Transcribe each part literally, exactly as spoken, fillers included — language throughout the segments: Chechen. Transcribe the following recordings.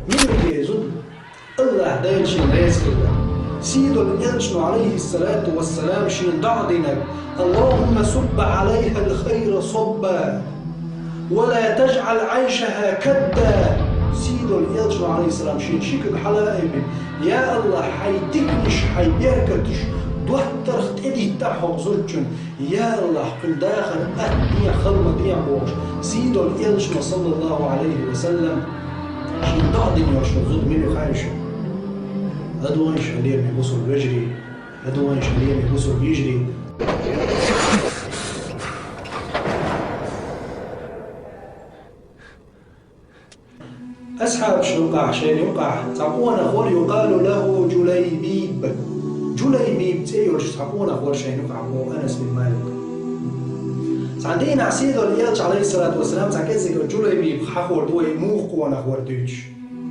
Мила ву те зуда? АллахӀ Дала шийна реза хилла. Сийдолчу элчано, Ӏалайхиссалату вассалам, шена доӀа динарг: «اللهم صب عليها الخير صبا ولا تجعل عيشها كدا». Сийдолчу элчано, Ӏалайхиссалам, шена ши куьг хьала а айбина: «Я АллахӀ, хьайн диканаш, хьайн беркаташ доттарх тӀедиттахьа хӀокху зудчун». Я АллахӀ, кхуьнан дахар атта дехьа, хала ма дехьа бохуш, сийдолчу элчано, саллаллахӀу Ӏалайхи ва саллам, шена доӀа дина йолуш йолу зуда мила ю хаьий шуна? ЛадогӀийша, лераме бусулба вежарий, ладогӀийша, лераме бусулба йижарий. Асхьабашна юкъахь, шайна юкъахь цхьа къонах вара, يقال له جليبيب. Джулайбиб цӀе йолуш цхьа къонах вара шайна юкъахь, боху Анас бин Малик. Цхьана дийнахь сийдолчу элча, Ӏалайхиссалату вассалам, цхьа кӀеззига Джулайбиб хьахор ду вай, муха къонах вара дуьйцуш.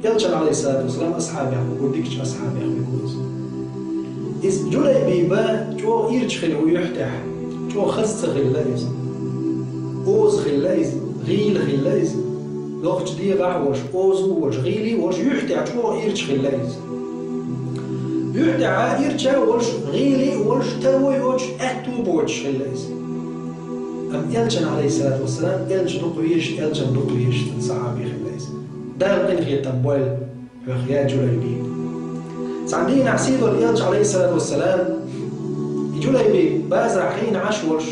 Элчан, Ӏалайхиссалату вассалам, асхьабех ву, дикачу асхьабех ву иза. Иза Джулайбиба чӀогӀа ирча хилла ву юьхь тӀехь, чӀогӀа хаза ца хилла иза. Оза хилла иза, гӀийла хилла иза. Нохча дегӀахь а волуш, оза а волуш, гӀийла а волуш, юьхь тӀехь чӀогӀа ирча хилла иза. Юьхь тӀехь ирча а волуш, гӀийла а волуш, таро а йоцуш, аьтто а боцуш хилла иза. Амма элчан, Ӏалайхиссалату вассалам, элча дукха везаш, элчан дукха везаш цуьнан сахьаби хилла иза. Дала къинхетам бойла хьох, я Джулайбиб. Цхьана дийнахь сийдолчу элча, Ӏалайхиссалату вассалам, и Джулайбиб базарахь хиъна Ӏаш волуш,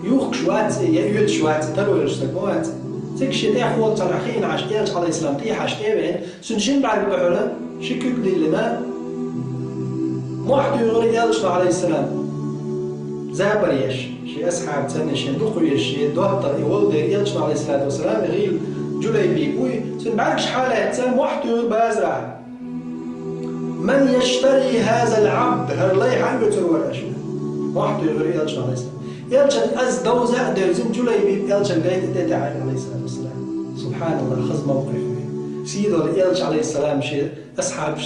юхкуш вац и, я оьцуш вац и, таро йолуш стаг ма вац и. Цига шен тӀехь волчу цхьанхьа хиъна Ӏаш, элча, Ӏалайхиссалам, тӀехьашка тӀе а веана, цуьнан шина бӀаьрга дуьхьал ши куьг диллина, мохь туьйхира элчано, Ӏалайхиссалам, забар еш. Шен асхьаб санна, шен дукха везаш, шен доттагӀа и волу дела, элчано, Ӏалайхиссалату вассалам, и гӀийла Джулайбиб вуй, цуьнан бӀаьргаш хьалаьцна, мохь туьйхира базарахь: «من يشتري هذا العبد؟» ХӀара лай хьан оьцур вара аша? Мохь туьйхира элчано, Ӏалайхиссалам. Элчан аз довза а девзина, Джулайбиб элчан гайта тӀе таьӀира, Ӏалайхиссалату вассалам. СубхьаналлахӀ, хаза мовкъиф ву. Сийдолу элча, Ӏалайхиссалам, шен асхьабаш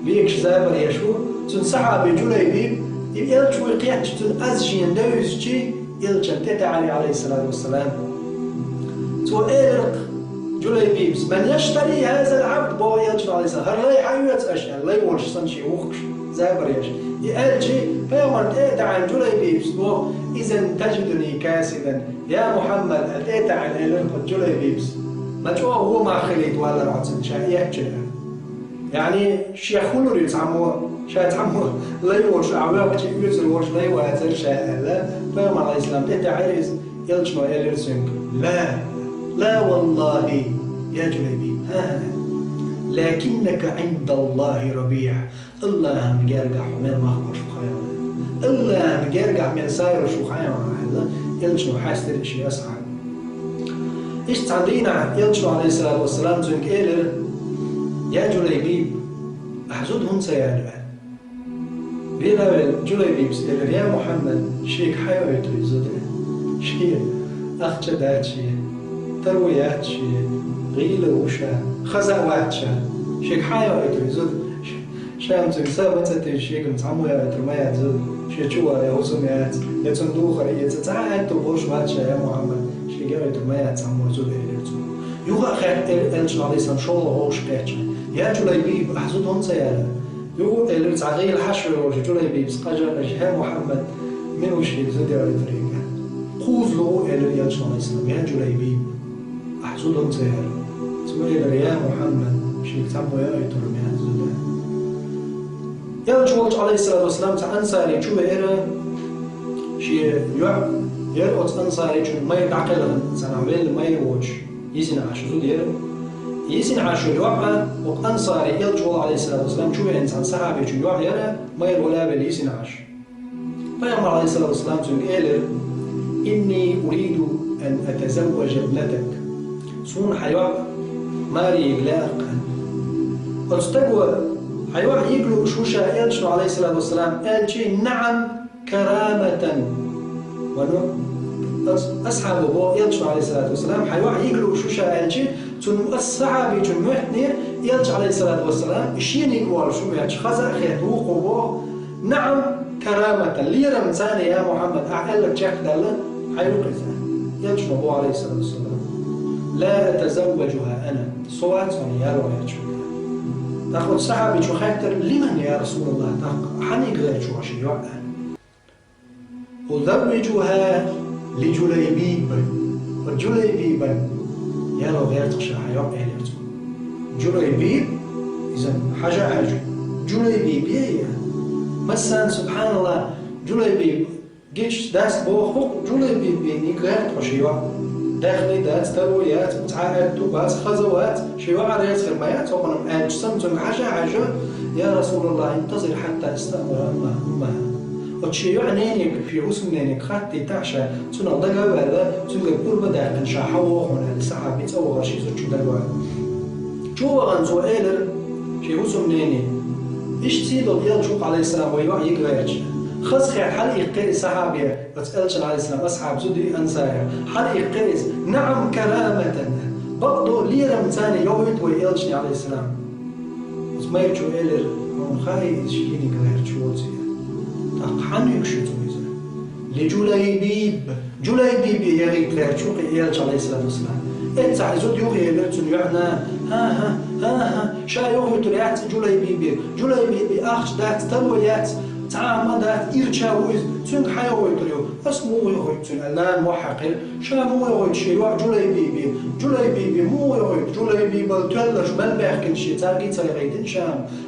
вегаш забар еш ву, цуьнан сахьаби Джулайбиб, и элча вуй кхетча, цуьнан аз шена девзичи, элчан тӀе таьӀира, Ӏалайхиссалату вассалам. Цо элира-кх Джулайбибас: «من يشتري هذا العبد؟» боху элчано, Ӏалайхиссалам. ХӀара лай хьан оьцу аша аьлла, лай волуш санна шен юхкуш, забар еш. И аьлчи, пайхамарна тӀе а таьӀина, Джулайбибас боху: «إذا تجدني كاسدا يا محمد», аьлла тӀе а таьӀина, элира-кх Джулайбибас. Ма чӀогӀа вон мах хилийта валара хьо цуьнан, ша эцча аьлла. Яъни, шех хуьлур ю цхьаммо, ша цхьаммо лай волуш, ахь ваьхча оьцур волуш лай вацара ша аьлла, пайхамар, Ӏалайхиссалам, тӀе таьӀира иза, элчано элира цуьнга: «لا, لا والله يا جليبيب, хӀа-хӀа, لكنك عند الله ربيع, АллахӀан гергахь хьо мел мах болуш ву хаьий хьуна, АллахӀан гергахь мел са йолуш ву хаьий хьуна», аьлла, элчано хьаьстира шен асхьаб. Иштта цхьана дийнахь элчано, Ӏалайхиссалату вассалам, цуьнга элира: «Я Джулайбиб, ахь зуда хӀунда ца яьлла?» аьлла. Вела а велла, Джулайбибас элира: «Я Мухьаммад, шега хьан йоуьйтур и зуда?» Шен ахча дац шен, таро яц шен, гӀийла ву ша, хаза а вац ша. Шега хьан йоуьйтур и зуда? Ша-м цуьнга са ма ца тевжа, шега-м цхьаммо яуьйтур ма яц зуда. Шен чу вала я хӀусам яц, я цунна духар эца, цхьа а аьтто болуш вац ша, я Мухьаммад, шега яуьйтур ма яц цхьаммо зуда, элира цо. Юха а хаьттира элчано, Ӏалайхиссалам, шолгӀа вовшах кхетча: «Я Джулайбиб, ахь зуда хӀунда ца яьлла?» Юха а элира цхьа гӀийла хьаьшвина волчу Джулайбибас къажа а къежа: «Я Мухьаммад, мила ву шега зуда яуьйтур и?» Кхузза юха а элира элчано, Ӏалайхиссалам: «Я Джулайбиб, ахь зуда хӀунда ца яьлла?» Цо элира: «Я Мухьаммад, шега цхьаммо яуьйтур ма яц зуда». Элча волчу, Ӏалайхиссалату вассалам, цхьа ансари чу веара, шен йоӀ яра оцу ансаричун майра дӀакхелхина, цхьанхьа велла майра воцуш, йисина Ӏаш зуда яра. Йисина Ӏаш йолу йоӀ а, оцу ансари, элча волу, Ӏалайхиссалату вассалам, чу веана цхьана сахьабичун йоӀ яра, майра вала а велла йисина Ӏаш. Пайхамар, Ӏалайхиссалату вассалам, цуьнга элира: «إني أريد أن أتزوج ابنتك». Суна хьан йоӀ маре йига лаьа-кх аьлла. Оцу стага: «Хьан йоӀ йига лууш ву ша элчано, Ӏалайхиссалату вассалам», аьлчи: «نعم كرامة». Вану, оцу асхьабо боху элчано, Ӏалайхиссалату вассалам: «Хьан йоӀ йига лууш ву ша», аьлчи, цунна, ас-, сахьабичун моьттинера, элча, Ӏалайхиссалату вассалам, и шена йига волуш ву моьттуш, хаза а хетта, вукхо боху: «نعم كرامة, лерам царна, я Мухьаммад, ахь аьлларг чекхдаьлла, хьан ю-кх иза». Элчано боху, Ӏалайхиссалату вассалам: «لا أتزوجها أنا». Со вац хьуна яло гӀерташ. ТӀаккха оцу сахьабичо хаьттира: «لمن يا رسول الله؟» ТӀаккха хьанга гӀерташ ву хьо шен йоӀ аьлла. «أزوجها لجليبيب». Оцу Джулайбибан яло гӀерта ша хьан йоӀ, элира цо. Джулайбиб, иза хьажа а хьажа. Джулайбиб е я? Массан, субханаллах, Джулайбиб гича дас боху, хӀокху Джулайбибанга гӀерта хьо шен йоӀ. Даьхни дац, таро яц, цхьа а аьтту бац, хаза вац, шен йоӀ реза хир ма яц хӀокхунна аьлча санна, цуьнга хьажа а хьажа: «يا رسول الله، انتظر حتى أستأمر أمها». Оцу шен йоӀан ненега, шен хӀусамненега хаттийтахьа ша, цунах дага а ваьлла, цуьнгара пурба а даьккхина ша хьан вогӀу хьуна аьлла, сахьаби цӀа вахара шен зудчун дага ваьлла. Чу а вахана цо элира шен хӀусамнене: «Иштта сий долу элча ву-кх, Ӏалайхиссалам, вайн йоӀ йига гӀерташ». Хазахетта хьалаиккхира и сахьабе, оцу элчан, Ӏалайхиссалам, асхьаб зуда ю ансарех. Хьалаиккхира иза: «نعم، كرامة». Бакъдолу лерамца йохуьйту вайн элчане, Ӏалайхиссалам. Оцу майрачо элира: «Хьуна хаьий иза шен йиниг гӀерташ воций?» ТӀаккха хьан юьгуш ю цо иза? «لجليبيب». Джулайбибе яхийта гӀерташ ву-кх и элча, Ӏалайхиссалату вассалам. Эццахь и зуда юхаелира цуьнан йоьӀан нана: «ХӀан-хӀа, хӀан-хӀа, ша йохуьйтур яц и Джулайбибе. Джулайбибе ахча дац, таро яц, цхьа а хӀума дац, ирча ву иза. Цуьнга хьан йохуьйтур ю? Ас муха йохуьйту цуьнга?» аьлла, нана мохь хьаькхира. Ша муха йохуьйту шен йоӀ Джулайбибе? Джулайбибе муха йохуьйту? Джулайбибал тоьлларш мел баьхкина шен царгий ца яхийтина ша.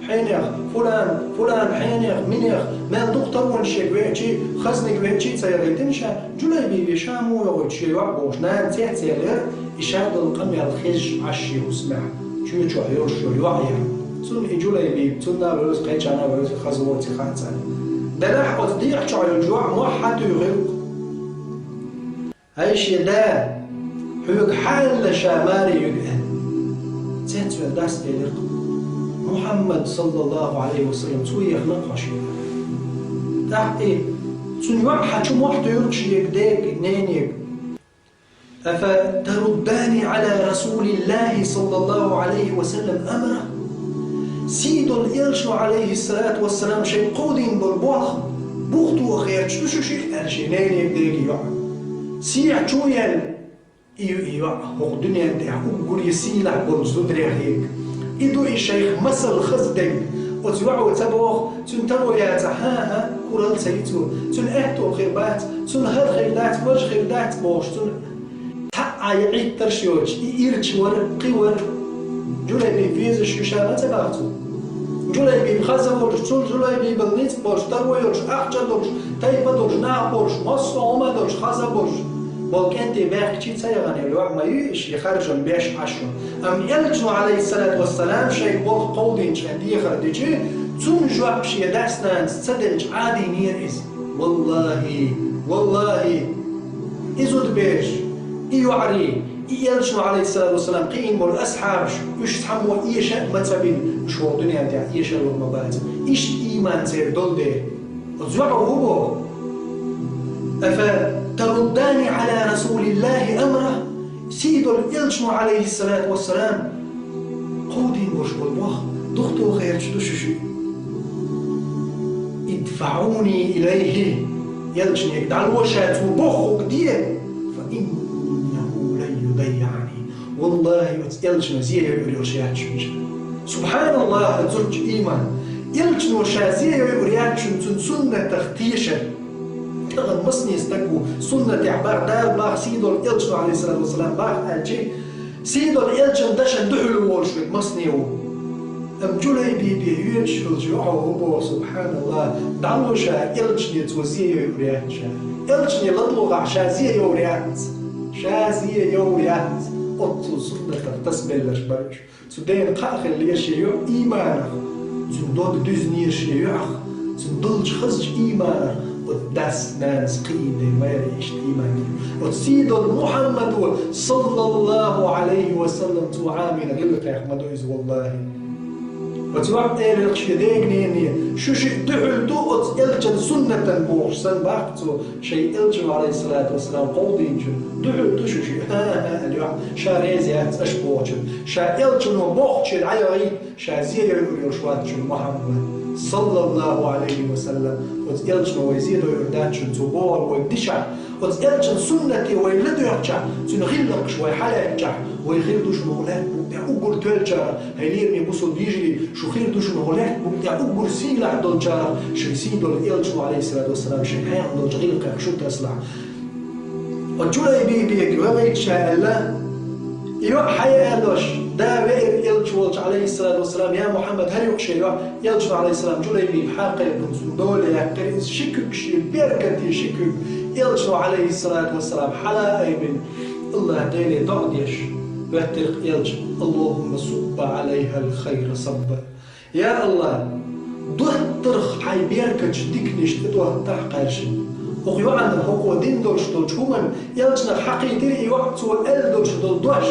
Хьенех, фулан, фулан хьенех, минех, мел дукха таронаш ерг веачий, хазниг веачий ца яхийтина ша, Джулайбибе ша муха йохуьйту шен йоӀ бохуш, нана цецъелира, и ша долу къамел хезаш Ӏаш шен хӀусамехь, чоь чохь йолуш йоӀ яра. Цунна и Джулайбиб, цунна а вевза, кхечарна а вевза, хаза воций хаьа царна. Делахь оцу декъа чохь йолчу йоӀа мохь хьан туьйхира-кх? «ХӀай шен да, хьоьга хьан аьлла ша маре юьгу?» аьлла. Цецвелла дас элира-кх: «Мухьаммад, саллаллаху Ӏалайхи ва саллам, цо ехна-кх хьо шена». ТӀаккха и цуьнан йоӀа хьан чу мохь туьйхира-кх шега дега, ненега: «أفتردان على رسول الله صلى الله عليه وسلم أمره؟» Сий долу элчано, Ӏалайхиссалату вассалам, шайн кховдийна болу болх бух тоха гӀерташ ду шу шиъ, аьлла шен ненега, дега, йоӀа. Сехьа чу а яьлла, и ю и йоӀ, хӀокху дуьнен тӀехь уггаре сийлахь болчу зударех ерг. И ду и шайх масал хаза дерг. Оцу йоӀо ца боху, цуьнан таро яцахь, хӀан-хӀа, куралла ца йи цо, цуьнан аьтто хир бац, цунна хӀара хир дац, важа хир дац бохуш, цунна цхьа а Ӏиттарш йоцуш, и ирча вара, кхин вара. Джулайбиб везаш ю ша ма ца боху цо. Джулайбиб хаза волуш, цул Джулайбибал ницкъ болуш, таро йолуш, ахча долуш, тайпа долуш, нах болуш, массо а хӀума долуш, хаза болуш болу кӀентий баьхкичий ца яхана йолу йоӀ ма ю и шен харжам беш Ӏаш йолу. Амма элчано, Ӏалайхиссалату вассалам, шайн болх кховдийначу хенахь дехар дичи, цунна жоп шен дас-нанас ца делча Ӏадийнера иза. Валлахи, валлахи, и зудабераш, и йоӀарий, и элчано, Ӏалайхиссалату вассалам, кхиийна болу асхьабаш, уьш цхьаммо эша а ма ца бина, уьш хӀокху дуьнен тӀехь эшар вара ма бацара. Иштта ийман церан долу дела. Оцу йоӀо хӀун боху: «أفتردان على رسول الله أمره؟» Сий долу элчано, Ӏалайхиссалату вассалам, кховдийна болуш болу болх бух тоха гӀерташ ду шу шиъ. «ادفعوني إليه». Элчане дӀало ша цо бохург де. «فإنه لن يضيعني». Валлахи, оцу элчано зе йойур йолуш яц шуна ша. Субханаллах, зудчун ийман. Элчано ша зе йойур яц шуна цуьнан суннатах тешар. Тахана масане стаг ву суннатехь бах, Дала бах, сий долу элчано, Ӏалайхиссалату вассалам, бах аьлчи, сий долу элчан дашан дуьхьал волуш верг масане ву. Амма Джулайбибе йоьдуш йолчу йоӀо хӀун боху, субханаллах, дӀало ша элчане цо зе йойур яц ша. Элчане ладогӀахь ша зе йойур яц. Ша зе йойур яц. Оццул суннатах тасабелларш бара уьш. Цу дена кхаъ хиллера шен йоӀ ийманах, цуьнан дог дуьзнера шен йоӀах, цуьнан долчу хазачу ийманах, оцу дас-нанас кхиийна дерг ма яра иштта ийман дерг. Оцу сий долу Мухьаммадо, саллаллаху Ӏалайхи ва саллам, цо Ӏамийна гӀиллакхех ма ду иза, валлахи. Оцу йоӀа элира шен дега-нене: «Шу шиъ дуьхьал ду оцу элчан суннатан», бохуш санна бах цо. Шайн элчано, Ӏалайхиссалату вассалам, кховдийначун дуьхьал ду шу шиъ, хӀа-хӀа, аьлла йоӀ, ша реза яц аша бохучун. Ша элчано бохучуьра дӀаяхийта, ша зе йойур йолуш вац шуна Мухьаммад, саллаллаху Ӏалайхи ва саллам. Оцу элчано вай зе дойур дац шуна, цо бохург вай дишахь, оцу элчан суннате вай ладоьгӀчахь, цуьнан гӀиллакхаш вай хьалаьцчахь, Вай хир ду шуна хӀокху лаьттан букъа тӀехь уггар тоьллачарах, хьайн лераме бусулба вежарий, шу хир ду шуна хӀокху лаьттан букъа тӀехь уггар сийлахь долчарах, шайн сий долу элчано, Ӏалайхиссалату вассалам, шайн хьехам долчу гӀиллакхех шу тасалахь. Оцу Джулайбибе вахийта ша аьлла, и йоӀ хьан яа дош, да веара элча волчу, Ӏалайхиссалату вассалам, я Мухьаммад, хӀара юкъа шен йоӀ, элчано, Ӏалайхиссалам, Джулайбиб хьакхайкхина цунна дола яьккхира, иза ши куьг шен беркате ши куьг, элчано, Ӏалайхиссалату вассалам, хьала а айбина, АллахӀ Деле доӀа деш, хӀоьттира элча, Аллахумма субба Ӏалайхал хайра сабба. Я АллахӀ, доттагӀа хьайн беркаташ диканаш тӀедоттахь кхаьршина. ХӀокху йоӀана хӀокхо дина долуш долчу хӀуманна элчанах хьакхийтира и йоӀ, цо аьлла долуш долу дош.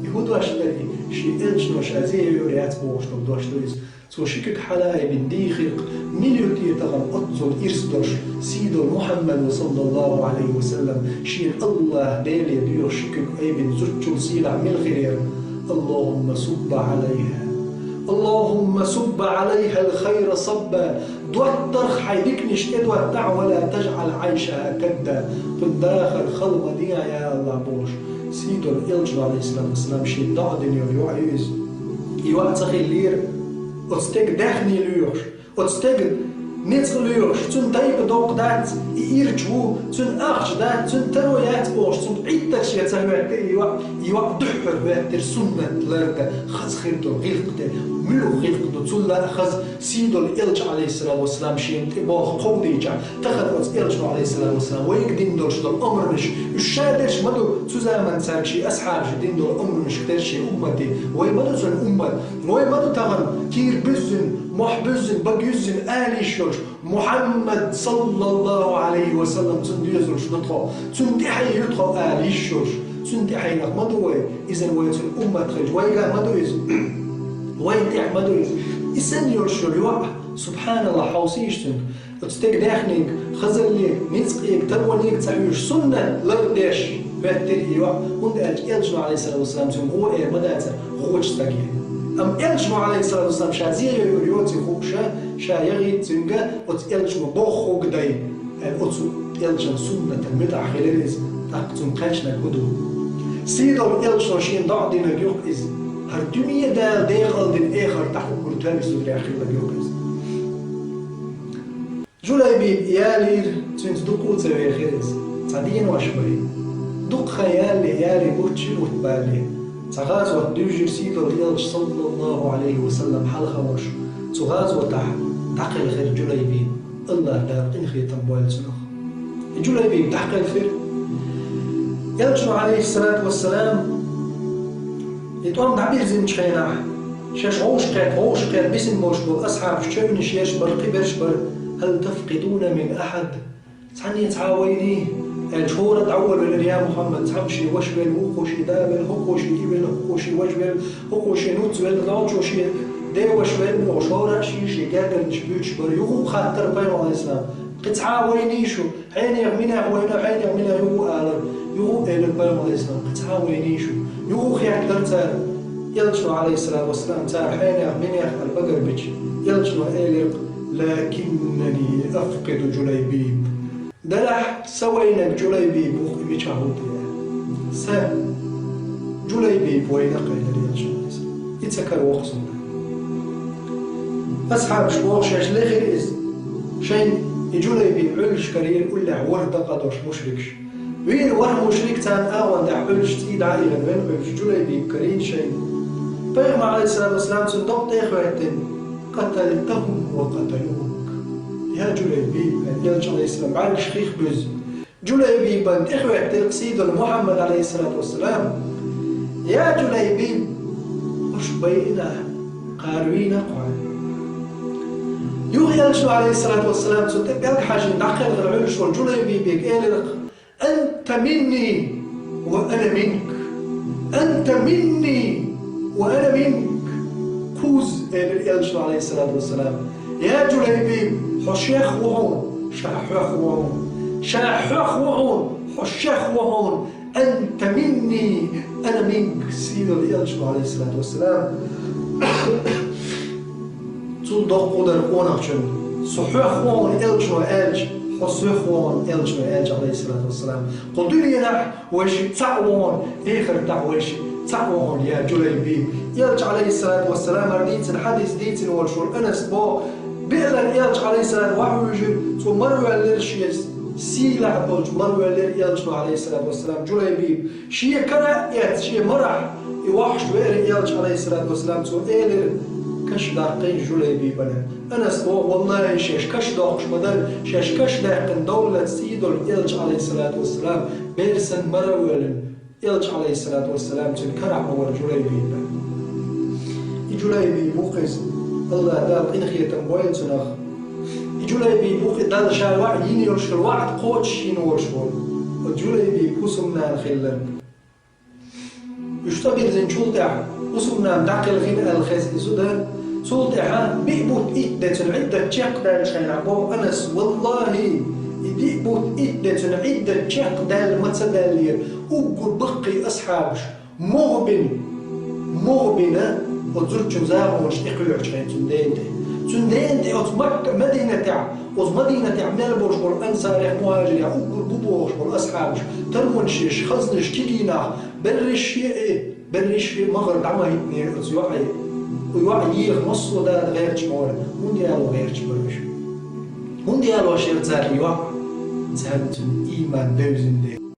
И хӀун дош дара и? Шен элчано ша зен йойур яц бохуш долу дош ду иза. Цо ши куьг хьала айбина дийхира-кх, мила ю те тахана оццул ирс долуш, сий долу Мухьаммад, саллаллаху Ӏалайхи ва саллам, шена АллахӀ Деле доьхуш ши куьг айбина зудчул сийлахь мила хир яра? Аллахумма субба Ӏалайха. Аллахумма субба Ӏалайхал хайра сабба. ДоттагӀа хьайн диканаш тӀедоттахь, ва ла тажӀал Ӏайшаха кадда. Кхуьнан дахар хала ма дехьа, я АллахӀ, бохуш. Сий долу элчано, Ӏалайхиссалату вассалам, шена доӀа дина йолу йоӀ ю иза. И йоӀ ца хиллера, оцу стеган даьхни лоьхуш, оцу стеган ницкъ лоьхуш, цуьнан тайпа доккха дац, и ирча ву, цуьнан ахча дац, цуьнан таро яц бохуш, цуьнан Ӏиттарш ян ца хӀоьттира и йоӀ, и йоӀ дуьххьара хӀоьттира суннат лардан, хаза хир долу гӀиллакх тӀе. Муьлха гӀиллакх ду, цул а хаза сий долу элча, Ӏалайхиссалату вассалам, шена тӀе болх кховдийча, тахана оцу элчано, Ӏалайхиссалату вассалам, вайга дина долуш долу омранаш, уьш ша дерш ма ду, цу заманчохь цаьрга шен асхьабаша дина долу омранашка терра шен уммате, вай ма ду цуьнан уммат, вай ма ду тахана кийра буьззина, мохь буьззина, бага юьззина ала йиш йолуш, Мухьаммад, саллаллаху Ӏалайхи ва саллам, цунна доьзалш ду тхо, цунна тӀаьхье ю тхо ала йиш йолуш, цунна тӀаьхьенах ма ду вай, иза вай цуьнан уммат хилча, вайга ма ду иза, вайн тӀехь ма ду иза. И санна йолуш йолу йоӀ, субхьаналлахӀ, хьовсийша цуьнга. Оцу стеган даьхниг, хазаллиг, ницкъиг, тарониг ца хьоьжуш, суннат лардеш хӀоьттира и йоӀ, хӀунда аьлча элчано, Ӏалайхиссалату вассалам, цуьнга гӀо эр ма дацара гӀочу стаге. Амма элчано, Ӏалайхиссалату вассалам, ша зен йойур йоций хууш, ша яхийта цуьнга, оцу элчано бохург дай, аьлла, оцу элчанан суннатан муьтӀахь хилира иза, тӀаккха цунна кхаьчнарг хӀун ду? Сий долу элчано шена доӀа динарг ю-кх иза, хӀара дуьне Дала декъалдина эхартахь уггар тоьлла зударий хилларг ю-кх иза. Джулайбиб ялийра, цуьнца дукха а ца вехира иза. Цхьа денош бара. Дукха хан ялале, ялийна бутт ши бутт балале, цхьа гӀазот дуьйжира сий долу элча, саллаллаху Ӏалайхи ва саллам, хьалха волуш. Цу гӀазотехь дӀакхелхира Джулайбиб, АллахӀ Дала къинхетам бойла цунах. И Джулайбиб дӀакхелхира. Элчано, Ӏалайхиссалату вассалам, и тӀом дӀабирзинчу хенахь, шаьш вовшахкхетта, вовшахкхетта бисина болуш болу асхьабаш чевнаш еш бара, кхиберш бара: «Хьал тафкъидуна мин ахьад?» Цхьанне цхьа а вайний? Аьлча, хӀора а дӀаволавелира: «Я Мухьаммад, цхьамма шен ваша велла, вукхо шен да велла, хӀокхо шен и велла, хӀокхо шен важ велла, хӀокхо шен нуц велла, нохчо шен деваш велла», бохуш, хӀора а шен, шен гергарнаш буьйцуш бара. Юха а хаттара пайхамар, Ӏалайхиссалам: «Кхин цхьа а вайний шу? Хьенех минех вайна, хьенех минех юха а алара». Юха а элира пайхамар, Ӏалайхиссалам: «Кхин цхьа а вайний шу?» Юха а хеттара цара. Элчано, Ӏалайхиссалату вассалам, цара хьенех минех аьлла багарбича, элчано элира: «Лакиннани афкъиду Джулайбиб». Делахь, сан вайнарг Джулайбиб ву-кх, и мичахь ву те? Сан Джулайбиб вайна-кх, элира элчано. И ца каравоккху суна. Асхьабаш боху, шаьш лехира иза. Шайна и Джулайбиб Ӏуьллуш карийра уллехь ворхӀ дакъа долуш мушрикаш. Вийра ворхӀ мушрик, царна агӀон тӀехь Ӏуьллуш цӀий дӀа а йигна, вен Ӏуьллуш Джулайбиб карийна шайна. Пайхамар, Ӏалайхиссалату вассалам, цуьнан докъа тӀе а хӀоьттина: «Къаталтахум ва къаталук». Я Джулайбиб, аьлла элчано, Ӏалайхиссалам, бӀаьргаш хих буьзна. Джулайбибан тӀехӀоьттира-кх сий долу Мухьаммад, Ӏалайхиссалату вассалам: «Я Джулайбиб, хӀорш байина, кхара вийна-кх хьо». Юха элчано, Ӏалайхиссалату вассалам, цунна тӀе пӀелг хьажийна дӀакхелхина Ӏуьллуш волу Джулайбибе элира-кх: «Анта минни ва ана минк. Анта минни ва ана минк». Кхузза, элира элчано, Ӏалайхиссалату вассалам: «Я Джулайбиб, хьо шех ву хьуна, ша хьох ву хьуна. Ша хьох ву хьуна, хьо шех ву хьуна. Анта минни, ана минк», сий долу элчано, Ӏалайхиссалату вассалам. Цул доккха хӀун дара къонахчун? Со хьох ву хьуна, элчано аьлча, хьо соьх ву хьуна, элчано аьлча, Ӏалайхиссалату вассалам. Кху дуьненахь вай шиъ цхьаъ ву хьуна, эхартахь вай шиъ Цхьа вахана я Джулайбиб. Элча, алейхиссалату вассалам, ар дийцина хьадис дийцина волуш волу Анас боху, биълар Элча, алейхиссалату, вахьа вуьйжира, цо мара воьллира шен сийлахь болчу, мара воьллира Элча, алейхиссалату вассалам, Джулайбиб. Шен кара а эцна, шен марахь и вахьаш веара Элча, алейхиссалату вассалам, цо элира: «Каш даккхий Джулайбибана». Анас боху: «Валлахи, шаьш каш доккхуш ма дара, шаьш каш даьккхина довллаца сий долу Элча, алейхиссалату вассалам, бер санна мара воьллина». Элча, алейхиссалату вассалам, цуьнан карахь ма вара Джулайбиб. И Джулайбиб ву-кх иза, Аллах Дала къинхетам бойла цунах. И Джулайбиб ву-кх и Далла ша ваъ йина йолуш йолу ваъда кхочуш йина волуш волу. Оцу Джулайбиб хӀусамнана хилларг. Уьш цӀа бирзинчул тӀаьхьа, хӀусамнана дӀакхелхина аьлла хезна и зуда, цул тӀаьхьа биъ бутт итт де цуьнан Ӏиддат чекхдаьллачу хенахь боху Анас: «Валлахи, и биъ бутт итт де цуьнан Ӏиддат чекхдаьлла ма ца даьллера уггар баккхий асхьабаш, могӀа бина, могӀа бина оцу зудчун загӀонаш тӀекхоьхьучу хенахь цуьнан дена тӀе. Цуьнан дена тӀе оцу Макка, Мадинатехь, оцу Мадинатехь мел болуш болу ансарех, мухӀажирех уггар бу бохуш болу асхьабаш, таронаш еш, хазнаш, кегий нах, берриш а и, берриш а и магӀар дӀа ма хӀиттинера оцу йоӀе. И йоӀ еха массо а дада гӀерташ ма вара. ХӀунда яло гӀерташ бара уьш? ХӀунда яло шера цара и йоӀ? Царна цуьнан ийман бевзина дела».